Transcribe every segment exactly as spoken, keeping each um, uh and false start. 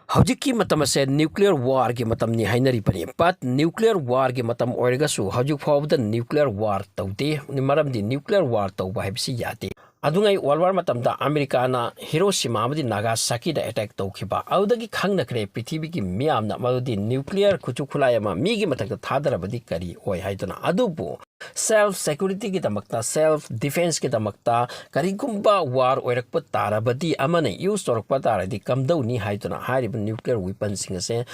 ꯍꯧꯖꯤꯛꯀꯤ ꯃꯇꯝ ꯑꯁꯦ nuclear warꯒꯤ ꯃꯇꯝꯅꯤ ꯍꯥꯏꯅꯔꯤꯕꯅꯤ꯫ But nuclear warꯒꯤ ꯃꯇꯝ ꯑꯣꯏꯔꯒꯁꯨ ꯍꯧꯖꯤꯛ ꯐꯥꯎꯕꯗ nuclear war ꯇꯧꯗꯦ꯫ ꯃꯔꯝꯗꯤ nuclear war ꯇꯧꯕ ꯍꯥꯏꯕꯁꯤ ꯌꯥꯗꯦ꯫ ꯑꯗꯨꯉꯩ World War ꯃꯇꯝꯗ ꯑꯃꯦꯔꯤꯀꯥꯅ ꯍꯤꯔꯣꯁꯤꯃꯥ ꯑꯃꯗꯤ ꯅꯥꯒꯥꯁꯥꯀꯤꯗ attack ꯇꯧꯈꯤꯕ, ꯑꯗꯨꯗꯒꯤ ꯈꯪꯅꯈ꯭ꯔꯦ ꯄ꯭ꯔꯤꯊꯤꯕꯤꯒꯤ ꯃꯤꯌꯥꯝꯅ ꯃꯗꯨꯗꯤ nuclear ꯈꯨꯠꯁꯨ ꯈꯨꯠꯂꯥꯏ ꯑꯃ ꯃꯤꯒꯤ ꯃꯊꯛꯇ ꯊꯥꯗꯔꯕꯗꯤ ꯀꯔꯤ ꯑꯣꯏ ꯍꯥꯏꯗꯨꯅ꯫ ꯑꯗꯨꯕꯨ self securityꯒꯤꯗꯃꯛꯇ, self defenceꯀꯤꯗꯃꯛꯇ ꯀꯔꯤꯒꯨꯝꯕ war ꯑꯣꯏꯔꯛꯄ ꯇꯥꯔꯕꯗꯤ, ꯑꯃꯅ use ꯇꯧꯔꯛꯄ ꯇꯥꯔꯗꯤ ꯀꯝꯗꯧꯅꯤ ꯍꯥꯏꯗꯨꯅ ꯍꯥꯏꯔꯤꯕ nuclear weaponꯁꯤꯡ ꯑꯁꯦ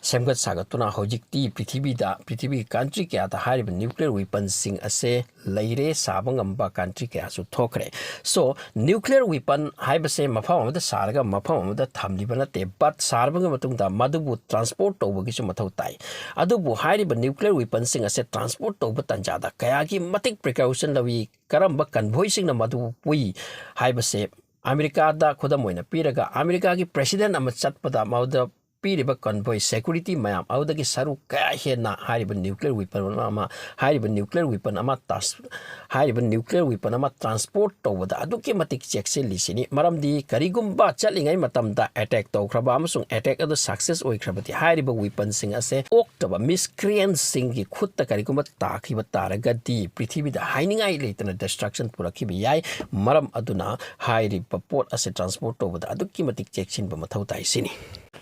ꯁꯦꯝꯒꯠ ꯁꯥꯒꯠꯇꯨꯅ ꯍꯧꯖꯤꯛꯇꯤ ꯄ꯭ꯔꯤꯊꯤꯕꯤꯗ, ꯄ꯭ꯔꯤꯊꯤꯕꯤꯒꯤ country ꯀꯌꯥꯗ ꯍꯥꯏꯔꯤꯕ nuclear weaponꯁꯤꯡ ꯑꯁꯦ ꯂꯩꯔꯦ, ꯁꯥꯕ ꯉꯝꯕ country ꯀꯌꯥꯁꯨ ꯊꯣꯛꯈ꯭ꯔꯦ꯫ So, nuclear weapon ꯍꯥꯏꯕꯁꯦ ꯃꯐꯝ ꯑꯃꯗ ꯁꯥꯔꯒ ꯃꯐꯝ ꯑꯃꯗ ꯊꯝꯂꯤꯕ ꯅꯠꯇꯦ, but ꯁꯥꯔꯕ ꯃꯇꯨꯡꯗ ꯃꯗꯨꯕꯨ transport ꯇꯧꯕꯒꯤꯁꯨ ꯃꯊꯧ ꯇꯥꯏ꯫ ꯑꯗꯨꯕꯨ ꯍꯥꯏꯔꯤꯕ nuclear weaponꯁꯤꯡ ꯑꯁꯦ transport ꯇꯧꯕ ꯇꯥꯟꯖꯥꯗ ꯀꯌꯥꯒꯤ ꯃꯇꯤꯛ precaution ꯂꯧꯏ, ꯀꯔꯝꯕ convoyꯁꯤꯡꯅ ꯃꯗꯨ ꯄꯨꯏ ꯍꯥꯏꯕꯁꯦ ꯑꯃꯦꯔꯤꯀꯥꯗ ꯈꯨꯗꯝ ꯑꯣꯏꯅ ꯄꯤꯔꯒ, ꯑꯃꯦꯔꯤꯀꯥꯒꯤ president ꯑꯃ ꯆꯠꯄꯗ ꯃꯗꯨꯗ ꯄꯤꯔꯤꯕ convoy security ꯃꯌꯥꯝ ꯑꯗꯨꯗꯒꯤ ꯁꯔꯨꯛ ꯀꯌꯥ ꯍꯦꯟꯅ ꯍꯥꯏꯔꯤꯕ nuclear weapon ꯑꯃ, ꯍꯥꯏꯔꯤꯕ nuclear weapon ꯑꯃ tas-, ꯍꯥꯏꯔꯤꯕ nuclear weapon ꯑꯃ transport ꯇꯧꯕꯗ ꯑꯗꯨꯛꯀꯤ ꯃꯇꯤꯛ ꯆꯦꯛꯁꯤꯜꯂꯤꯁꯤꯅꯤ꯫ ꯃꯔꯝꯗꯤ ꯀꯔꯤꯒꯨꯝꯕ ꯆꯠꯂꯤꯉꯩ ꯃꯇꯝꯗ attack ꯇꯧꯈ꯭ꯔꯕ ꯑꯃꯁꯨꯡ attack ꯑꯗꯨ success ꯑꯣꯏꯈ꯭ꯔꯕꯗꯤ ꯍꯥꯏꯔꯤꯕ weaponꯁꯤꯡ ꯑꯁꯦ ꯑꯣꯛꯇꯕ miscreantꯁꯤꯡꯒꯤ ꯈꯨꯠꯇ ꯀꯔꯤꯒꯨꯝꯕ ꯇꯥꯈꯤꯕ ꯇꯥꯔꯒꯗꯤ ꯄ꯭ꯔꯤꯊꯤꯕꯤꯗ ꯍꯥꯏꯅꯤꯡꯉꯥꯏ ꯂꯩꯇꯅ destruction ꯄꯨꯔꯛꯈꯤꯕ ꯌꯥꯏ꯫ ꯃꯔꯝ ꯑꯗꯨꯅ ꯍꯥꯏꯔꯤꯕ ꯄꯣꯠ ꯑꯁꯦ transport ꯇꯧꯕꯗ ꯑꯗꯨꯛꯀꯤ ꯃꯇꯤꯛ ꯆꯦꯛꯁꯤꯟꯕ ꯃꯊꯧ ꯇꯥꯏ ꯁꯤꯅꯤ꯫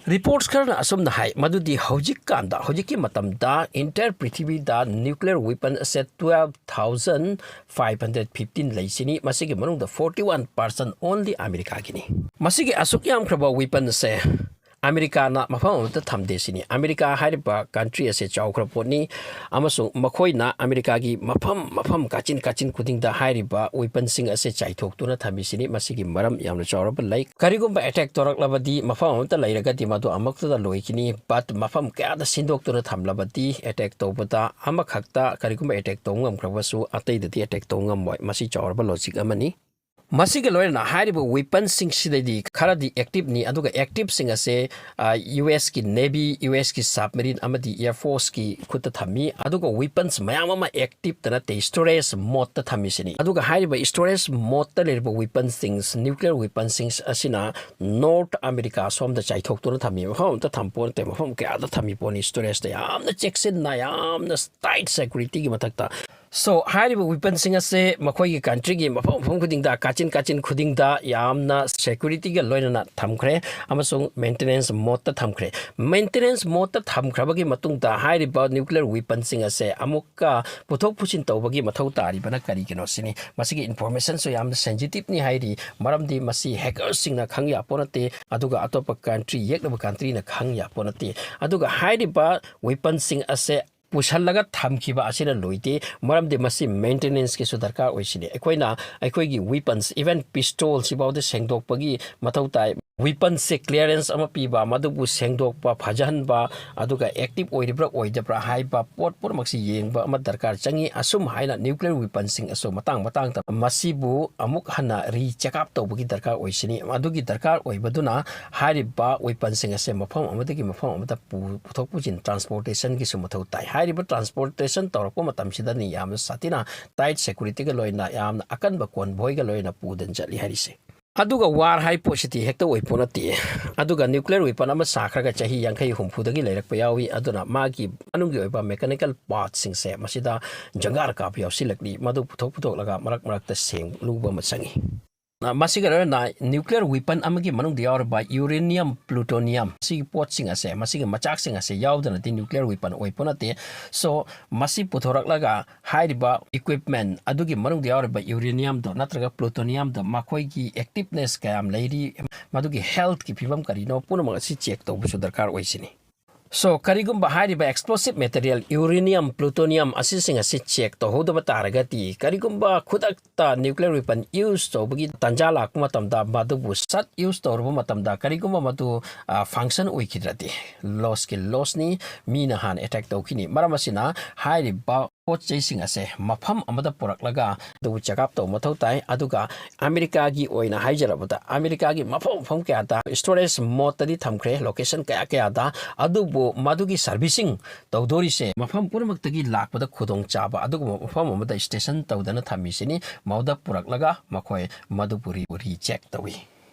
Reports ꯈꯔꯅ ꯑꯁꯨꯝꯅ ꯍꯥꯏ ꯃꯗꯨꯗꯤ ꯍꯧꯖꯤꯛꯀꯥꯟꯗ, ꯍꯧꯖꯤꯛꯀꯤ ꯃꯇꯝꯗ entire ꯄ꯭ꯔꯤꯊꯤꯕꯤꯗ nuclear weapon ꯑꯁꯦ twelve thousand five hundred fifteen ꯂꯩꯁꯤꯅꯤ꯫ ꯃꯁꯤꯒꯤ ꯃꯅꯨꯡꯗ forty one percent only ꯑꯃꯦꯔꯤꯀꯥꯒꯤꯅꯤ꯫ ꯃꯁꯤꯒꯤ ꯑꯁꯨꯛ ꯌꯥꯝꯈ꯭ꯔꯕ weapon ꯑꯁꯦ ꯑꯃꯦꯔꯤꯀꯥꯅ ꯃꯐꯝ ꯑꯃꯠꯇ ꯊꯝꯗꯦ ꯁꯤꯅꯤ꯫ ꯑꯃꯦꯔꯤꯀꯥ ꯍꯥꯏꯔꯤꯕ country ꯑꯁꯦ ꯆꯥꯎꯈ꯭ꯔ ꯄꯣꯠꯅꯤ ꯑꯃꯁꯨꯡ ꯃꯈꯣꯏꯅ ꯑꯃꯦꯔꯤꯀꯥꯒꯤ ꯃꯐꯝ, ꯃꯐꯝ ꯀꯥꯆꯤꯟ, ꯀꯥꯆꯤꯟ ꯈꯨꯗꯤꯡꯗ ꯍꯥꯏꯔꯤꯕ weaponꯁꯤꯡ ꯑꯁꯦ ꯆꯥꯏꯊꯣꯛꯇꯨꯅ ꯊꯝꯃꯤꯁꯤꯅꯤ꯫ ꯃꯁꯤꯒꯤ ꯃꯔꯝ ꯌꯥꯝꯅ ꯆꯥꯎꯔꯕ ꯂꯩ꯫ ꯀꯔꯤꯒꯨꯝꯕ attack ꯇꯧꯔꯛꯂꯕꯗꯤ, ꯃꯐꯝ ꯑꯃꯠꯇ ꯂꯩꯔꯒꯗꯤ ꯃꯗꯨ ꯑꯃꯨꯛꯇꯗ ꯂꯣꯏꯈꯤꯅꯤ꯫ But ꯃꯐꯝ ꯀꯌꯥꯗ ꯁꯤꯟꯗꯣꯛꯇꯨꯅ ꯊꯝꯂꯕꯗꯤ attack ꯇꯧꯕꯗ ꯑꯃꯈꯛꯇ ꯀꯔꯤꯒꯨꯝꯕ attack ꯇꯧꯕ ꯉꯝꯈ꯭ꯔꯕꯁꯨ ꯑꯇꯩꯗꯗꯤ attack ꯇꯧꯕ ꯉꯝꯃꯣꯏ꯫ ꯃꯁꯤ ꯆꯥꯎꯔꯕ logic ꯑꯃꯅꯤ꯫ ꯃꯁꯤꯒ ꯂꯣꯏꯅꯅ ꯍꯥꯏꯔꯤꯕ weaponꯁꯤꯡꯁꯤꯗꯩꯗꯤ ꯈꯔꯗꯤ activeꯅꯤ, ꯑꯗꯨꯒ activeꯁꯤꯡ ꯑꯁꯦ, ꯑ, USꯀꯤ Navy, USꯀꯤ submarine ꯑꯃꯗꯤ Air Forceꯀꯤ ꯈꯨꯠꯇ ꯊꯝꯃꯤ꯫ ꯑꯗꯨꯒ weapons ꯃꯌꯥꯝ ꯑꯃ activeꯇ ꯅꯠꯇꯦ, storage modeꯇ ꯊꯝꯃꯤꯁꯤꯅꯤ꯫ ꯑꯗꯨꯒ ꯍꯥꯏꯔꯤꯕ storage modeꯇ ꯂꯩꯔꯤꯕ weaponsꯁꯤꯡ, nuclear weaponsꯁꯤꯡ ꯑꯁꯤꯅ North America ꯁꯣꯝꯗ ꯆꯥꯏꯊꯣꯛꯇꯨꯅ ꯊꯝꯃꯤ, ꯃꯐꯝ ꯑꯃꯇ ꯊꯝꯕ ꯄꯣꯠ ꯅꯠꯇꯦ, ꯃꯐꯝ ꯀꯌꯥꯗ ꯊꯝꯃꯤ ꯄꯣꯠꯅꯤ, storageꯇ ꯌꯥꯝꯅ ꯆꯦꯛꯁꯤꯟꯅ, ꯌꯥꯝꯅ tight securityꯒꯤ ꯃꯊꯛꯇ꯫ So, ꯍꯥꯏꯔꯤꯕ weaponꯁꯤꯡ ꯑꯁꯦ ꯃꯈꯣꯏꯒꯤ countryꯒꯤ ꯃꯐꯝ, ꯃꯐꯝ ꯈꯨꯗꯤꯡꯗ, ꯀꯥꯆꯤꯟ ꯀꯥꯆꯤꯟ ꯈꯨꯗꯤꯡꯗ ꯌꯥꯝꯅ securityꯒ ꯂꯣꯏꯅꯅ ꯊꯝꯈ꯭ꯔꯦ ꯑꯃꯁꯨꯡ maintenance modeꯇ ꯊꯝꯈ꯭ꯔꯦ꯫ Maintenance modeꯇ ꯊꯝꯈ꯭ꯔꯕꯒꯤ ꯃꯇꯨꯡꯗ ꯍꯥꯏꯔꯤꯕ nuclear weaponꯁꯤꯡ ꯑꯁꯦ ꯑꯃꯨꯛꯀ ꯄꯨꯊꯣꯛ ꯄꯨꯁꯤꯟ ꯇꯧꯕꯒꯤ ꯃꯊꯧ ꯇꯥꯔꯤꯕꯅ ꯀꯔꯤꯒꯤꯅꯣ ꯁꯤꯅꯤ꯫ ꯃꯁꯤꯒꯤ informationꯁꯨ ꯌꯥꯝꯅ sensitiveꯅꯤ ꯍꯥꯏꯔꯤ, ꯃꯔꯝꯗꯤ ꯃꯁꯤ hackerꯁꯤꯡꯅ ꯈꯪ ꯌꯥꯄꯣꯠ ꯅꯠꯇꯦ, ꯑꯗꯨꯒ ꯑꯇꯣꯞꯄ country, ꯌꯦꯛꯅꯕ countryꯅ ꯈꯪ ꯌꯥꯄꯣꯠ ꯅꯠꯇꯦ꯫ ꯑꯗꯨꯒ ꯍꯥꯏꯔꯤꯕ weaponꯁꯤꯡ ꯑꯁꯦ ꯄꯨꯁꯜꯂꯒ ꯊꯝꯈꯤꯕ ꯑꯁꯤꯅ ꯂꯣꯏꯗꯦ, ꯃꯔꯝꯗꯤ ꯃꯁꯤ maintenanceꯀꯤꯁꯨ ꯗꯔꯀꯥꯔ ꯑꯣꯏꯁꯤꯜꯂꯤ꯫ ꯑꯩꯈꯣꯏꯅ ꯑꯩꯈꯣꯏꯒꯤ weapons, even pistolꯁꯤꯐꯥꯎꯗ ꯁꯦꯡꯗꯣꯛꯄꯒꯤ ꯃꯊꯧ ꯇꯥꯏ꯫ Weaponꯁꯦ clearance ꯑꯃ ꯄꯤꯕ, ꯃꯗꯨꯕꯨ ꯁꯦꯡꯗꯣꯛꯄ, ꯐꯖꯍꯟꯕ, ꯑꯗꯨꯒ active ꯑꯣꯏꯔꯤꯕ꯭ꯔꯥ ꯑꯣꯏꯗꯕ꯭ꯔꯥ ꯍꯥꯏꯕ ꯄꯣꯠ ꯄꯨꯝꯅꯃꯛꯁꯤ ꯌꯦꯡꯕ ꯑꯃ ꯗꯔꯀꯥꯔ ꯆꯪꯏ꯫ ꯑꯁꯨꯝ ꯍꯥꯏꯅ nuclear weaponꯁꯤꯡ ꯑꯁꯨ ꯃꯇꯥꯡ ꯃꯇꯥꯡꯗ ꯃꯁꯤꯕꯨ ꯑꯃꯨꯛ ꯍꯟꯅ recheck up ꯇꯧꯕꯒꯤ ꯗꯔꯀꯥꯔ ꯑꯣꯏꯁꯤꯅꯤ꯫ ꯑꯗꯨꯒꯤ ꯗꯔꯀꯥꯔ ꯑꯣꯏꯕꯗꯨꯅ ꯍꯥꯏꯔꯤꯕ weaponꯁꯤꯡ ꯑꯁꯦ ꯃꯐꯝ ꯑꯃꯗꯒꯤ ꯃꯐꯝ ꯑꯃꯗ ꯄꯨ-, ꯄꯨꯊꯣꯛ ꯄꯨꯁꯤꯟ, transportationꯒꯤꯁꯨ ꯃꯊꯧ ꯇꯥꯏ꯫ ꯍꯥꯏꯔꯤꯕ transportation ꯇꯧꯔꯛꯄ ꯃꯇꯝꯁꯤꯗꯅꯤ ꯌꯥꯝꯅ ꯁꯥꯊꯤꯅ tight securityꯒ ꯂꯣꯏꯅ, ꯌꯥꯝꯅ ꯑꯀꯟꯕ convoyꯒ ꯂꯣꯏꯅ ꯄꯨꯗꯅ ꯆꯠꯂꯤ ꯍꯥꯏꯔꯤꯁꯦ꯫ ꯑꯗꯨꯒ war ꯍꯥꯏ ꯄꯣꯠꯁꯤꯗꯤ ꯍꯦꯛꯇ ꯑꯣꯏ ꯄꯣꯠ ꯅꯠꯇꯦ꯫ ꯑꯗꯨꯒ nuclear weapon ꯑꯃ ꯁꯥꯈ꯭ꯔꯒ ꯆꯍꯤ ꯌꯥꯡꯈꯩ ꯍꯨꯝꯐꯨꯗꯒꯤ ꯂꯩꯔꯛꯄ ꯌꯥꯎꯏ꯫ ꯑꯗꯨꯅ ꯃꯥꯒꯤ ꯃꯅꯨꯡꯒꯤ ꯑꯣꯏꯕ mechanical partꯁꯤꯡꯁꯦ ꯃꯁꯤꯗ ꯖꯪꯒꯥꯔ ꯀꯥꯞꯄ ꯌꯥꯎꯁꯤꯜꯂꯛꯂꯤ꯫ ꯃꯗꯨ ꯄꯨꯊꯣꯛ ꯄꯨꯊꯣꯛꯂꯒ ꯃꯔꯛ ꯃꯔꯛꯇ ꯁꯦꯡꯂꯨꯕ ꯑꯃ ꯆꯪꯏ꯫ ꯃꯁꯤꯒ ꯂꯣꯏꯅꯅ nuclear weapon ꯑꯃꯒꯤ ꯃꯅꯨꯡꯗ ꯌꯥꯎꯔꯤꯕ uranium, plutonium ꯁꯤꯒꯤ ꯄꯣꯠꯁꯤꯡ ꯑꯁꯦ, ꯃꯁꯤꯒꯤ ꯃꯆꯥꯛꯁꯤꯡ ꯑꯁꯦ ꯌꯥꯎꯗꯅꯗꯤ nuclear weapon ꯑꯣꯏ ꯄꯣꯠ ꯅꯠꯇꯦ꯫ So, ꯃꯁꯤ ꯄꯨꯊꯣꯔꯛꯂꯒ ꯍꯥꯏꯔꯤꯕ equipment ꯑꯗꯨꯒꯤ ꯃꯅꯨꯡꯗ ꯌꯥꯎꯔꯤꯕ uraniumꯗꯣ ꯅꯠꯇ꯭ꯔꯒ plutoniumꯗꯣ, ꯃꯈꯣꯏꯒꯤ activeness ꯀꯌꯥꯝ ꯂꯩꯔꯤ, ꯃꯗꯨꯒꯤ healthꯀꯤ ꯐꯤꯕꯝ ꯀꯔꯤꯅꯣ, ꯄꯨꯝꯅꯃꯛ ꯑꯁꯤ check ꯇꯧꯕꯁꯨ ꯗꯔꯀꯥꯔ ꯑꯣꯏꯁꯤꯅꯤ꯫ So, ꯀꯔꯤꯒꯨꯝꯕ ꯍꯥꯏꯔꯤꯕ explosive material uranium, plutonium ꯑꯁꯤꯁꯤꯡ ꯑꯁꯤ check ꯇꯧꯍꯧꯗꯕ ꯇꯥꯔꯒꯗꯤ, ꯀꯔꯤꯒꯨꯝꯕ ꯈꯨꯗꯛꯇ nuclear weapon use ꯇꯧꯕꯒꯤ ꯇꯥꯟꯖꯥ ꯂꯥꯛꯄ ꯃꯇꯝꯗ, ꯃꯗꯨꯕꯨ ꯁꯠ use ꯇꯧꯔꯕ ꯃꯇꯝꯗ, ꯀꯔꯤꯒꯨꯝꯕ ꯃꯗꯨ, ꯑ, function ꯑꯣꯏꯈꯤꯗ꯭ꯔꯗꯤ, lossꯀꯤ lossꯅꯤ, ꯃꯤꯅ ꯍꯥꯟꯅ attack ꯇꯧꯈꯤꯅꯤ꯫ ꯃꯔꯝ ꯑꯁꯤꯅ, ꯍꯥꯏꯔꯤꯕ ꯄꯣꯠ ꯆꯩꯁꯤꯡ ꯑꯁꯦ ꯃꯐꯝ ꯑꯃꯗ ꯄꯨꯔꯛꯂꯒ ꯑꯗꯨꯕꯨ check up ꯇꯧꯕ ꯃꯊꯧ ꯇꯥꯏ꯫ ꯑꯗꯨꯒ ꯑꯃꯦꯔꯤꯀꯥꯒꯤ ꯑꯣꯏꯅ ꯍꯥꯏꯖꯔꯕꯗ, ꯑꯃꯦꯔꯤꯀꯥꯒꯤ ꯃꯐꯝ ꯃꯐꯝ ꯀꯌꯥꯗ storage modeꯇꯗꯤ ꯊꯝꯈ꯭ꯔꯦ, location ꯀꯌꯥ ꯀꯌꯥꯗ, ꯑꯗꯨꯕꯨ ꯃꯗꯨꯒꯤ servicing ꯇꯧꯗꯣꯔꯤꯁꯦ ꯃꯐꯝ ꯄꯨꯝꯅꯃꯛꯇꯒꯤ ꯂꯥꯛꯄꯗ ꯈꯨꯗꯣꯡꯆꯥꯕ ꯑꯗꯨꯒꯨꯝꯕ ꯃꯐꯝ ꯑꯃꯗ station ꯇꯧꯗꯅ ꯊꯝꯃꯤꯁꯤꯅꯤ꯫ ꯃꯗꯨꯗ ꯄꯨꯔꯛꯂꯒ ꯃꯈꯣꯏ ꯃꯗꯨꯕꯨ ꯔꯤ-, recheck ꯇꯧꯏ꯫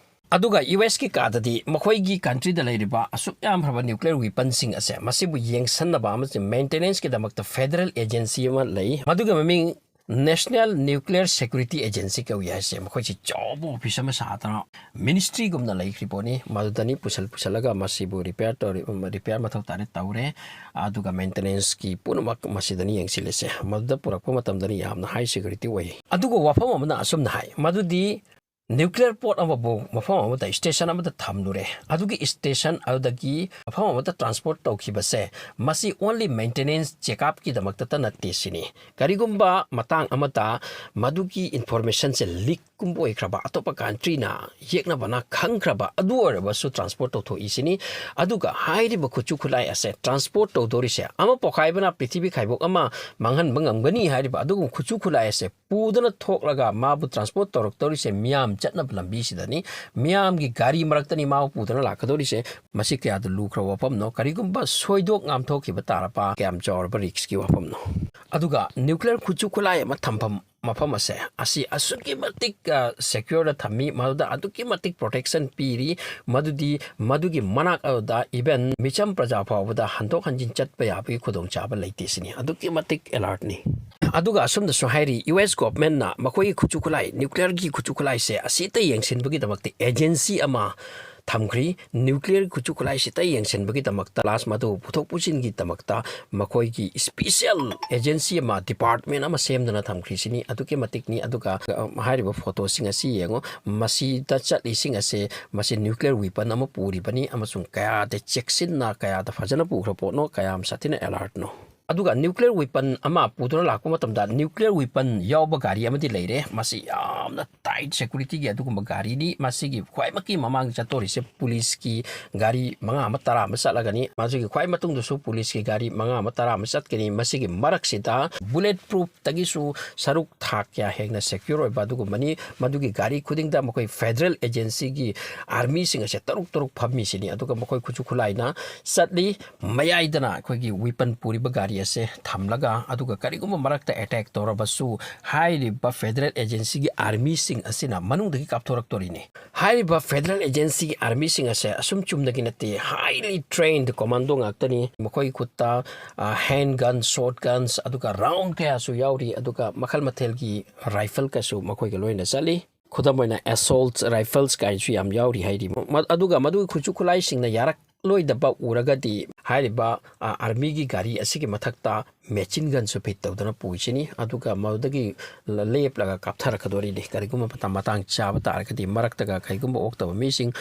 ꯑꯗꯨꯒ ꯌꯨ ꯑꯦꯁꯀꯤ ꯀꯥꯗꯗꯤ ꯃꯈꯣꯏꯒꯤ countryꯗ ꯂꯩꯔꯤꯕ ꯑꯁꯨꯛ ꯌꯥꯝꯈ꯭ꯔꯕ nuclear weaponꯁꯤꯡ ꯑꯁꯦ ꯃꯁꯤꯕꯨ ꯌꯦꯡꯁꯟꯅꯕ ꯑꯃꯁꯨꯡ maintenanceꯀꯤꯗꯃꯛꯇ federal agency ꯑꯃ ꯂꯩ, ꯃꯗꯨꯒꯤ ꯃꯃꯤꯡ National Nuclear Security Agency ꯀꯧꯏ ꯍꯥꯏꯁꯦ꯫ ꯃꯈꯣꯏꯁꯤ ꯆꯥꯎꯕ office ꯑꯃ ꯁꯥꯗꯅ ministryꯒꯨꯝꯅ ꯂꯩꯈ꯭ꯔꯤ ꯄꯣꯠꯅꯤ꯫ ꯃꯗꯨꯗꯅꯤ ꯄꯨꯁꯜ ꯄꯨꯁꯜꯂꯒ ꯃꯁꯤꯕꯨ repair ꯇꯧꯔꯤ, repair ꯃꯊꯧ ꯇꯥꯔꯦ ꯇꯧꯔꯦ, ꯑꯗꯨꯒ maintenanceꯀꯤ ꯄꯨꯝꯅꯃꯛ ꯃꯁꯤꯗꯅꯤ ꯌꯦꯡꯁꯤꯜꯂꯤꯁꯦ꯫ ꯃꯗꯨꯗ ꯄꯨꯔꯛꯄ ꯃꯇꯝꯗꯅꯤ ꯌꯥꯝꯅ high security ꯑꯣꯏ꯫ ꯑꯗꯨꯒ ꯋꯥꯐꯝ ꯑꯃꯅ ꯑꯁꯨꯝꯅ ꯍꯥꯏ, ꯃꯗꯨꯗꯤ nuclear ꯄꯣꯠ ꯑꯃꯕꯨ ꯃꯐꯝ ꯑꯃꯗ, station ꯑꯃꯗ ꯊꯝꯂꯨꯔꯦ, ꯑꯗꯨꯒꯤ station ꯑꯗꯨꯗꯒꯤ ꯃꯐꯝ ꯑꯃꯗ transport ꯇꯧꯈꯤꯕꯁꯦ, ꯃꯁꯤ only maintenance check upꯀꯤꯗꯃꯛꯇꯇ ꯅꯠꯇꯦ ꯁꯤꯅꯤ꯫ ꯀꯔꯤꯒꯨꯝꯕ ꯃꯇꯥꯡ ꯑꯃꯗ ꯃꯗꯨꯒꯤ informationꯁꯦ leakꯀꯨꯝꯕ ꯑꯣꯏꯈ꯭ꯔꯕ, ꯑꯇꯣꯞꯄ countryꯅ ꯌꯦꯛꯅꯕꯅ ꯈꯪꯈ꯭ꯔꯕ, ꯑꯗꯨ ꯑꯣꯏꯔꯕꯁꯨ transport ꯇꯧꯊꯣꯛꯏ ꯁꯤꯅꯤ꯫ ꯑꯗꯨꯒ ꯍꯥꯏꯔꯤꯕ ꯈꯨꯠꯁꯨ ꯈꯨꯠꯂꯥꯏ ꯑꯁꯦ transport ꯇꯧꯗꯣꯔꯤꯁꯦ, ꯑꯃ ꯄꯣꯈꯥꯏꯕꯅ ꯄ꯭ꯔꯤꯊꯤꯕꯤ ꯈꯥꯏꯕꯣꯛ ꯑꯃ ꯃꯥꯡꯍꯟꯕ ꯉꯝꯒꯅꯤ ꯍꯥꯏꯔꯤꯕ ꯑꯗꯨꯒꯨꯝꯕ ꯈꯨꯠꯁꯨ ꯈꯨꯠꯂꯥꯏ ꯑꯁꯦ ꯄꯨꯗꯨꯅ ꯊꯣꯛꯂꯒ ꯃꯥꯕꯨ transport ꯇꯧꯔꯛꯇꯧꯔꯤꯁꯦ ꯃꯤꯌꯥꯝ ꯆꯠꯅꯕ ꯂꯝꯕꯤꯁꯤꯗꯅꯤ꯫ ꯃꯤꯌꯥꯝꯒꯤ ꯒꯥꯔꯤ ꯃꯔꯛꯇꯅꯤ ꯃꯥꯕꯨ ꯄꯨꯗꯨꯅ ꯂꯥꯛꯀꯗꯧꯔꯤꯁꯦ꯫ ꯃꯁꯤ ꯀꯌꯥꯗ ꯂꯨꯈ꯭ꯔꯕ ꯋꯥꯐꯝꯅꯣ? ꯀꯔꯤꯒꯨꯝꯕ ꯁꯣꯏꯗꯣꯛ ꯉꯥꯝꯊꯣꯛꯈꯤꯕ ꯇꯥꯔꯕ ꯀꯌꯥꯝ ꯆꯥꯎꯔꯕ riskꯀꯤ ꯋꯥꯐꯝꯅꯣ? ꯑꯗꯨꯒ nuclear ꯈꯨꯠꯁꯨ ꯈꯨꯠꯂꯥꯏ ꯑꯃ ꯊꯝꯐꯝ ꯃꯐꯝ ꯑꯁꯦ, ꯑꯁꯤ ꯑꯁꯨꯛꯀꯤ ꯃꯇꯤꯛ, ꯑ, secureꯗ ꯊꯝꯃꯤ, ꯃꯗꯨꯗ ꯑꯗꯨꯛꯀꯤ ꯃꯇꯤꯛ protection ꯄꯤꯔꯤ, ꯃꯗꯨꯗꯤ ꯃꯗꯨꯒꯤ ꯃꯅꯥꯛ ꯑꯗꯨꯗ even ꯃꯤꯆꯝ ꯄ꯭ꯔꯖꯥ ꯐꯥꯎꯕꯗ ꯍꯟꯗꯣꯛ ꯍꯟꯖꯤꯟ ꯆꯠꯄ ꯌꯥꯕꯒꯤ ꯈꯨꯗꯣꯡꯆꯥꯕ ꯂꯩꯇꯦ ꯁꯤꯅꯤ꯫ ꯑꯗꯨꯛꯀꯤ ꯃꯇꯤꯛ alertꯅꯤ꯫ ꯑꯗꯨꯒ ꯑꯁꯨꯝꯅꯁꯨ ꯍꯥꯏꯔꯤ, ꯌꯨ ꯑꯦꯁ governmentꯅ ꯃꯈꯣꯏꯒꯤ ꯈꯨꯠꯁꯨ ꯈꯨꯠꯂꯥꯏ, nuclearꯒꯤ ꯈꯨꯠꯁꯨ ꯈꯨꯠꯂꯥꯏꯁꯦ ꯑꯁꯤꯇ ꯌꯦꯡꯁꯤꯟꯕꯒꯤꯗꯃꯛꯇ agency ꯑꯃ ꯊꯝꯈ꯭ꯔꯤ꯫ Nuclear ꯈꯨꯠꯁꯨ ꯈꯨꯠꯂꯥꯏꯁꯤꯇ ꯌꯦꯡꯁꯤꯟꯕꯒꯤꯗꯃꯛꯇ, ꯂꯥꯁ ꯃꯗꯨ ꯄꯨꯊꯣꯛ ꯄꯨꯁꯤꯟꯒꯤꯗꯃꯛꯇ ꯃꯈꯣꯏꯒꯤ special agency ꯑꯃ, department ꯑꯃ ꯁꯦꯝꯗꯨꯅ ꯊꯝꯈ꯭ꯔꯤꯁꯤꯅꯤ꯫ ꯑꯗꯨꯛꯀꯤ ꯃꯇꯤꯛꯅꯤ꯫ ꯑꯗꯨꯒ, ꯑ, ꯍꯥꯏꯔꯤꯕ photoꯁꯤꯡ ꯑꯁꯤ ꯌꯦꯡꯉꯣ, ꯃꯁꯤꯗ ꯆꯠꯂꯤꯁꯤꯡ ꯑꯁꯦ, ꯃꯁꯤ nuclear weapon ꯑꯃ ꯄꯨꯔꯤꯕꯅꯤ ꯑꯃꯁꯨꯡ ꯀꯌꯥꯗ ꯆꯦꯛꯁꯤꯟꯅ, ꯀꯌꯥꯗ ꯐꯖꯅ ꯄꯨꯈ꯭ꯔ ꯄꯣꯠꯅꯣ, ꯀꯌꯥꯝ ꯁꯥꯊꯤꯅ alertꯅꯣ꯫ ꯑꯗꯨꯒ nuclear weapon ꯑꯃ ꯄꯨꯗꯨꯅ ꯂꯥꯛꯄ ꯃꯇꯝꯗ nuclear weapon ꯌꯥꯎꯕ ꯒꯥꯔꯤ ꯑꯃꯗꯤ ꯂꯩꯔꯦ꯫ ꯃꯁꯤ ꯌꯥꯝꯅ tight security ꯒꯤ ꯑꯗꯨꯒꯨꯝꯕ ꯒꯥꯔꯤꯅꯤ꯫ ꯃꯁꯤꯒꯤ ꯈ꯭ꯋꯥꯏꯃꯛꯀꯤ ꯃꯃꯥꯡ ꯆꯠꯇꯣꯔꯤꯁꯦ police ꯀꯤ ꯒꯥꯔꯤ ꯃꯉꯥ ꯑꯃ, ꯇꯔꯥ ꯑꯃ ꯆꯠꯂꯒꯅꯤ꯫ ꯃꯁꯤꯒꯤ ꯈ꯭ꯋꯥꯏ ꯃꯇꯨꯡꯗꯁꯨ police ꯀꯤ ꯒꯥꯔꯤ ꯃꯉꯥ ꯑꯃ, ꯇꯔꯥ ꯑꯃ ꯆꯠꯀꯅꯤ꯫ ꯃꯁꯤꯒꯤ ꯃꯔꯛꯁꯤꯗ bullet proof ꯇꯒꯤꯁꯨ ꯁꯔꯨꯛ ꯊꯥꯛ ꯀꯌꯥ ꯍꯦꯟꯅ secure ꯑꯣꯏꯕ ꯑꯗꯨꯒꯨꯝꯕꯅꯤ꯫ ꯃꯗꯨꯒꯤ ꯒꯥꯔꯤ ꯈꯨꯗꯤꯡꯗ ꯃꯈꯣꯏ federal agency ꯒꯤ army ꯁꯤꯡ ꯑꯁꯦ ꯇꯔꯨꯛ ꯇꯔꯨꯛ ꯐꯝꯃꯤꯁꯤꯅꯤ꯫ ꯑꯗꯨꯒ ꯃꯈꯣꯏ ꯈꯨꯠꯁꯨ ꯈꯨꯠꯂꯥꯏꯅ ꯆꯠꯂꯤ꯫ ꯃꯌꯥꯏꯗꯅ ꯑꯩꯈꯣꯏꯒꯤ weapon ꯄꯨꯔꯤꯕ ꯒꯥꯔꯤ ꯑꯁꯦ ꯊꯝꯂꯒ, ꯑꯗꯨꯒ ꯀꯔꯤꯒꯨꯝꯕ ꯃꯔꯛꯇ attack ꯇꯧꯔꯕꯁꯨ ꯍꯥꯏꯔꯤꯕ federal agency ꯒꯤ army ꯁꯤꯡ ꯑꯁꯤꯅ ꯃꯅꯨꯡꯗꯒꯤ ꯀꯥꯞꯊꯣꯔꯛꯇꯣꯔꯤꯅꯤ꯫ ꯍꯥꯏꯔꯤꯕ federal agency ꯒꯤ army ꯁꯤꯡ ꯑꯁꯦ ꯑꯁꯨꯝ ꯆꯨꯝꯅꯒꯤ ꯅꯠꯇꯦ, highly trained commando ꯉꯥꯛꯇꯅꯤ꯫ ꯃꯈꯣꯏꯒꯤ ꯈꯨꯠꯇ, ꯑ, hand gun, short guns, ꯑꯗꯨꯒ round ꯀꯌꯥꯁꯨ ꯌꯥꯎꯔꯤ, ꯑꯗꯨꯒ ꯃꯈꯜ ꯃꯊꯦꯜꯒꯤ rifle ꯀꯁꯨ ꯃꯈꯣꯏꯒ ꯂꯣꯏꯅ ꯆꯠꯂꯤ꯫ ꯈꯨꯗꯝ ꯑꯣꯏꯅ assault rifles ꯀꯥꯏꯅꯁꯨ ꯌꯥꯝ ꯌꯥꯎꯔꯤ ꯍꯥꯏꯔꯤ꯫ ꯃ-, ꯑꯗꯨꯒ ꯃꯗꯨꯒꯤ ꯈꯨꯠꯁꯨ ꯈꯨꯠꯂꯥꯏꯁꯤꯡꯅ ꯌꯥꯔꯛꯂꯣꯏꯗꯕ ꯎꯔꯒꯗꯤ ꯍꯥꯏꯔꯤꯕ, ꯑ, army ꯒꯤ ꯒꯥꯔꯤ ꯑꯁꯤꯒꯤ ꯃꯊꯛꯇ machine gun ꯁꯨ fit ꯇꯧꯗꯨꯅ ꯄꯨꯁꯤꯅꯤ꯫ ꯑꯗꯨꯒ ꯃꯗꯨꯗꯒꯤ ꯂ-, ꯂꯦꯞꯂꯒ ꯀꯥꯞꯊꯔꯛꯀꯗꯣꯔꯤꯅꯤ꯫ ꯀꯔꯤꯒꯨꯝꯕ ꯃꯇꯝ ꯃꯇꯥꯡ ꯆꯥꯕ ꯇꯥꯔꯒꯗꯤ, ꯃꯔꯛꯇꯒ ꯀꯔꯤꯒꯨꯝꯕ ꯑꯣꯛꯇꯕ ꯃꯤꯁꯤꯡ,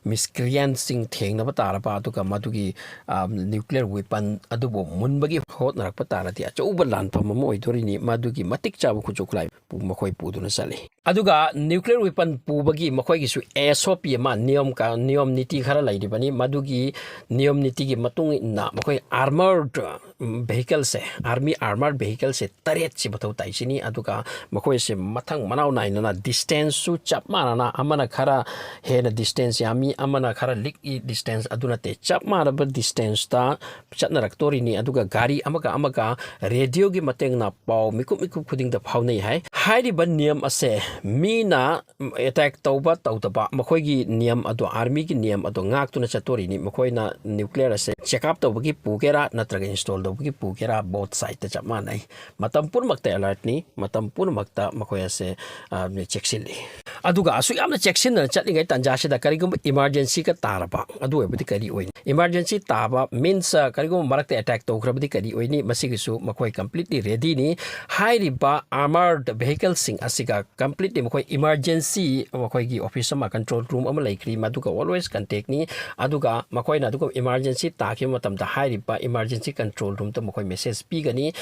miscreant ꯁꯤꯡ ꯊꯦꯡꯅꯕ ꯇꯥꯔꯕ, ꯑꯗꯨꯒ ꯃꯗꯨꯒꯤ, ꯑ, nuclear weapon ꯑꯗꯨꯕꯨ ꯃꯨꯟꯕꯒꯤ ꯍꯣꯠꯅꯔꯛꯄ ꯇꯥꯔꯗꯤ ꯑꯆꯧꯕ ꯂꯥꯟꯐꯝ ꯑꯃ ꯑꯣꯏꯗꯣꯔꯤꯅꯤ꯫ ꯃꯗꯨꯒꯤ ꯃꯇꯤꯛ ꯆꯥꯕ ꯈꯨꯠꯁꯨ ꯈꯨꯠꯂꯥꯏ ꯄꯨ-, ꯃꯈꯣꯏ ꯄꯨꯗꯨꯅ ꯆꯠꯂꯤ꯫ ꯑꯗꯨꯒ nuclear weapon ꯄꯨꯕꯒꯤ ꯃꯈꯣꯏꯒꯤꯁꯨ S O P ꯑꯃ, ꯅꯤꯌꯣꯝ ꯀ-, ꯅꯤꯌꯣꯝ ꯅꯤꯇꯤ ꯈꯔ ꯂꯩꯔꯤꯕꯅꯤ꯫ ꯃꯗꯨꯒꯤ ꯅꯤꯌꯣꯝ ꯅꯤꯇꯤꯒꯤ ꯃꯇꯨꯡ ꯏꯟꯅ ꯃꯈꯣꯏ armored vehicle ꯁꯦ, army armored vehicle ꯁꯦ ꯇꯔꯦꯠꯁꯤ ꯃꯊꯧ ꯇꯥꯏꯁꯤꯅꯤ꯫ ꯑꯗꯨꯒ ꯃꯈꯣꯏꯁꯦ ꯃꯊꯪ ꯃꯅꯥꯎ ꯅꯥꯏꯅꯅ distance ꯁꯨ ꯆꯞ ꯃꯥꯟꯅꯅ, ꯑꯃꯅ ꯈꯔ ꯍꯦꯟꯅ distance ꯌꯥꯝꯃꯤ, ꯑꯃꯅ ꯈꯔ ꯂꯤꯛꯏ, distance ꯑꯗꯨ ꯅꯠꯇꯦ, ꯆꯞ ꯃꯥꯟꯅꯕ distance ꯇ ꯆꯠꯅꯔꯛꯇꯣꯔꯤꯅꯤ꯫ ꯑꯗꯨꯒ ꯒꯥꯔꯤ ꯑꯃꯒ ꯑꯃꯒ radio ꯒꯤ ꯃꯇꯦꯡꯅ ꯄꯥꯎ ꯃꯤꯀꯨꯞ ꯃꯤꯀꯨꯞ ꯈꯨꯗꯤꯡꯗ ꯐꯥꯎꯅꯩ ꯍꯥꯏ꯫ ꯍꯥꯏꯔꯤꯕ ꯅꯤꯌꯝ ꯑꯁꯦ ꯃꯤꯅ attack ꯇꯧꯕ ꯇꯧꯗꯕ, ꯃꯈꯣꯏꯒꯤ ꯅꯤꯌꯝ ꯑꯗꯣ, army ꯒꯤ ꯅꯤꯌꯝ ꯑꯗꯣ ꯉꯥꯛꯇꯨꯅ ꯆꯠꯇꯣꯔꯤꯅꯤ꯫ ꯃꯈꯣꯏꯅ nuclear ꯑꯁꯦ check up ꯇꯧꯕꯒꯤ ꯄꯨꯒꯦꯔꯥ ꯅꯠꯇ꯭ꯔꯒ install ꯇꯧꯕꯒꯤ ꯄꯨꯒꯦꯔꯥ, both side ꯇ ꯆꯞ ꯃꯥꯟꯅꯩ꯫ ꯃꯇꯝ ꯄꯨꯝꯅꯃꯛꯇ alert ꯅꯤ, ꯃꯇꯝ ꯄꯨꯝꯅꯃꯛꯇ ꯃꯈꯣꯏ ꯑꯁꯦ, ꯑ, ꯆꯦꯛꯁꯤꯜꯂꯤ꯫ ꯑꯗꯨꯒ ꯑꯁꯨꯛ ꯌꯥꯝꯅ ꯆꯦꯛꯁꯤꯟꯅ ꯆꯠꯂꯤꯉꯩ ꯇꯥꯟꯖꯥꯁꯤꯗ ꯀꯔꯤꯒꯨꯝꯕ emergency ꯒ ꯇꯥꯔꯕ, ꯑꯗꯨ ꯑꯣꯏꯕꯗꯤ ꯀꯔꯤ ꯑꯣꯏꯅꯤ? Emergency ꯇꯥꯕ means, ꯑ, ꯀꯔꯤꯒꯨꯝꯕ ꯃꯔꯛꯇ attack ꯇꯧꯈ꯭ꯔꯕꯗꯤ ꯀꯔꯤ ꯑꯣꯏꯅꯤ? ꯃꯁꯤꯒꯤꯁꯨ ꯃꯈꯣꯏ completely ready ꯅꯤ꯫ ꯍꯥꯏꯔꯤꯕ armored vehicle ꯁꯤꯡ ꯑꯁꯤꯒ completely ꯃꯈꯣꯏ emergency, ꯃꯈꯣꯏꯒꯤ office ꯑꯃ, control room ꯑꯃ ꯂꯩꯈ꯭ꯔꯤ, ꯃꯗꯨꯒ always contact ꯅꯤ꯫ ꯑꯗꯨꯒ ꯃꯈꯣꯏꯅ ꯑꯗꯨꯒ emergency ꯇꯥꯈꯤꯕ ꯃꯇꯝꯗ ꯍꯥꯏꯔꯤꯕ emergency control ꯔꯨꯝꯗ ꯃꯈꯣꯏ ꯃꯦꯁꯦꯖ ꯄꯤꯒꯅꯤ꯫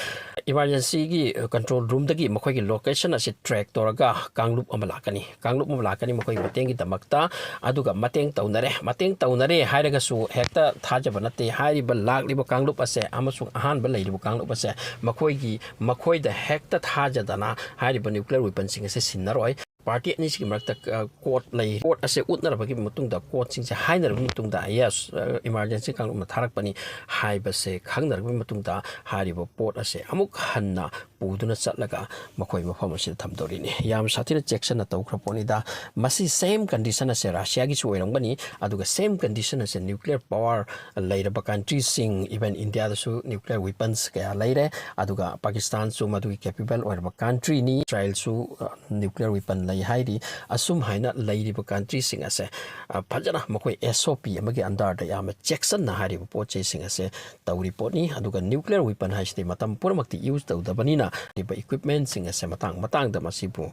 ꯏꯃꯥꯔꯖꯦꯟꯁꯤꯒꯤ ꯀꯟꯇ꯭ꯔꯣꯜ ꯔꯨꯝꯗꯒꯤ ꯃꯈꯣꯏꯒꯤ ꯂꯣꯀꯦꯁꯟ ꯑꯁꯤ ꯇ꯭ꯔꯦꯛ ꯇꯧꯔꯒ ꯀꯥꯡꯂꯨꯞ ꯑꯃ ꯂꯥꯛꯀꯅꯤ꯫ ꯀꯥꯡꯂꯨꯞ ꯑꯃ ꯂꯥꯛꯀꯅꯤ ꯃꯈꯣꯏꯒꯤ ꯃꯇꯦꯡꯒꯤꯗꯃꯛꯇ꯫ ꯑꯗꯨꯒ ꯃꯇꯦꯡ ꯇꯧꯅꯔꯦ, ꯃꯇꯦꯡ ꯇꯧꯅꯔꯦ ꯍꯥꯏꯔꯒꯁꯨ ꯍꯦꯛꯇ ꯊꯥꯖꯕ ꯅꯠꯇꯦ꯫ ꯍꯥꯏꯔꯤꯕ ꯂꯥꯛꯂꯤꯕ ꯀꯥꯡꯂꯨꯞ ꯑꯁꯦ ꯑꯃꯁꯨꯡ ꯑꯍꯥꯟꯕ ꯂꯩꯔꯤꯕ ꯀꯥꯡꯂꯨꯞ ꯑꯁꯦ ꯃꯈꯣꯏꯒꯤ, ꯃꯈꯣꯏꯗ ꯍꯦꯛꯇ ꯊꯥꯖꯗꯅ ꯍꯥꯏꯔꯤꯕ ꯅ꯭ꯌꯨꯀ꯭ꯂꯤꯌꯔ ꯋꯦꯄꯟꯁꯤꯡ ꯑꯁꯦ ꯁꯤꯟꯅꯔꯣꯏ꯫ ꯄꯥꯔꯇꯤ ꯑꯅꯤꯁꯤꯒꯤ ꯃꯔꯛꯇ, ꯑ, ꯀꯣꯔꯠ ꯂꯩ꯫ ꯀꯣꯔꯠ ꯑꯁꯦ ꯎꯠꯅꯔꯕꯒꯤ ꯃꯇꯨꯡꯗ, ꯀꯣꯔꯠꯁꯤꯡꯁꯦ ꯍꯥꯏꯅꯔꯕ ꯃꯇꯨꯡꯗ, ꯌꯦꯁ, ꯑ, ꯏꯃꯥꯔꯖꯦꯟꯁꯤ ꯀꯥꯡꯂꯨꯞꯅ ꯊꯥꯔꯛꯄꯅꯤ ꯍꯥꯏꯕꯁꯦ ꯈꯪꯅꯔꯕ ꯃꯇꯨꯡꯗ, ꯍꯥꯏꯔꯤꯕ ꯄꯣꯠ ꯑꯁꯦ ꯑꯃꯨꯛ ꯍꯟꯅ ꯄꯨꯗꯨꯅ ꯆꯠꯂꯒ ꯃꯈꯣꯏ ꯃꯐꯝ ꯑꯁꯤꯗ ꯊꯝꯗꯧꯔꯤꯅꯤ꯫ ꯌꯥꯝ ꯁꯥꯊꯤꯅ ꯆꯦꯛꯁꯤꯟꯅ ꯇꯧꯈ꯭ꯔ ꯄꯣꯠꯅꯤꯗ꯫ ꯃꯁꯤ ꯁꯦꯝ ꯀꯟꯗꯤꯁꯟ ꯑꯁꯦ ꯔꯁꯤꯌꯥꯒꯤꯁꯨ ꯑꯣꯏꯔꯝꯒꯅꯤ, ꯑꯗꯨꯒ ꯁꯦꯝ ꯀꯟꯗꯤꯁꯟ ꯑꯁꯦ ꯅ꯭ꯌꯨꯀ꯭ꯂꯤꯌꯔ ꯄꯋꯥꯔ ꯂꯩꯔꯕ ꯀꯟꯇ꯭ꯔꯤꯁꯤꯡ, ꯏꯚꯟ ꯏꯟꯗꯤꯌꯥꯗꯁꯨ ꯅ꯭ꯌꯨꯀ꯭ꯂꯤꯌꯔ ꯋꯦꯄꯟꯁ ꯀꯌꯥ ꯂꯩꯔꯦ, ꯑꯗꯨꯒ ꯄꯥꯀꯤꯁꯇꯥꯟꯁꯨ ꯃꯗꯨꯒꯤ ꯀꯦꯄꯦꯕꯜ ꯑꯣꯏꯔꯕ ꯀꯟꯇ꯭ꯔꯤꯅꯤ, ꯏꯁꯔꯥꯏꯜꯁꯨ, ꯑ, ꯅ꯭ꯌꯨꯀ꯭ꯂꯤꯌꯔ ꯋꯦꯄꯟ ꯂꯩ ꯍꯥꯏꯔꯤ꯫ ꯑꯁꯨꯝ ꯍꯥꯏꯅ ꯂꯩꯔꯤꯕ ꯀꯟꯇ꯭ꯔꯤꯁꯤꯡ ꯑꯁꯦ, ꯑ, ꯐꯖꯅ ꯃꯈꯣꯏ ꯑꯦꯁ ꯑꯣ ꯄꯤ ꯑꯃꯒꯤ ꯑꯟꯗꯔꯗ ꯌꯥꯝꯅ ꯆꯦꯛꯁꯤꯟꯅ ꯍꯥꯏꯔꯤꯕ ꯄꯣꯠ ꯆꯩꯁꯤꯡ ꯑꯁꯦ ꯇꯧꯔꯤ ꯄꯣꯠꯅꯤ꯫ ꯑꯗꯨꯒ ꯅ꯭ꯌꯨꯀ꯭ꯂꯤꯌꯔ ꯋꯦꯄꯟ ꯍꯥꯏꯁꯤꯗꯤ ꯃꯇꯝ ꯄꯨꯝꯅꯃꯛꯇ ꯌꯨꯁ ꯇꯧꯗꯕꯅꯤꯅ, ꯍꯥꯏꯔꯤꯕ ꯏꯀ꯭ꯋꯤꯞꯃꯦꯟꯁꯤꯡ ꯑꯁꯦ ꯃꯇꯥꯡ ꯃꯇꯥꯡꯗ ꯃꯁꯤꯕꯨ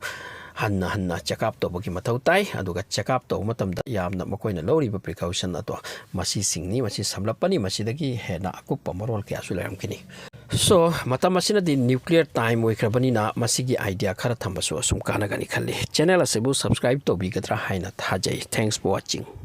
ꯍꯟꯅ ꯍꯟꯅ ꯆꯦꯛꯑꯞ ꯇꯧꯕꯒꯤ ꯃꯊꯧ ꯇꯥꯏ꯫ ꯑꯗꯨꯒ ꯆꯦꯛꯑꯞ ꯇꯧꯕ ꯃꯇꯝꯗ ꯌꯥꯝꯅ ꯃꯈꯣꯏꯅ ꯂꯧꯔꯤꯕ ꯄ꯭ꯔꯤꯀꯣꯁꯟ ꯑꯗꯣ ꯃꯁꯤꯁꯤꯡꯅꯤ꯫ ꯃꯁꯤ ꯁꯝꯂꯞꯄꯅꯤ, ꯃꯁꯤꯗꯒꯤ ꯍꯦꯟꯅ ꯑꯀꯨꯞꯄ ꯃꯔꯣꯜ ꯀꯌꯥꯁꯨ ꯂꯩꯔꯝꯈꯤꯅꯤ꯫ ꯁꯣ, ꯃꯇꯝ ꯑꯁꯤꯅꯗꯤ ꯅ꯭ꯌꯨꯀ꯭ꯂꯤꯌꯔ ꯇꯥꯏꯝ ꯑꯣꯏꯈ꯭ꯔꯕꯅꯤꯅ ꯃꯁꯤꯒꯤ ꯑꯥꯏꯗꯤꯌꯥ ꯈꯔ ꯊꯝꯕꯁꯨ ꯑꯁꯨꯝ ꯀꯥꯟꯅꯒꯅꯤ ꯈꯜꯂꯤ꯫ ꯆꯦꯅꯦꯜ ꯑꯁꯤꯕꯨ ꯁꯕꯁꯀ꯭ꯔꯥꯏꯕ ꯇꯧꯕꯤꯒꯗ꯭ꯔꯥ ꯍꯥꯏꯅ ꯊꯥꯖꯩ꯫ Thanks for watching꯫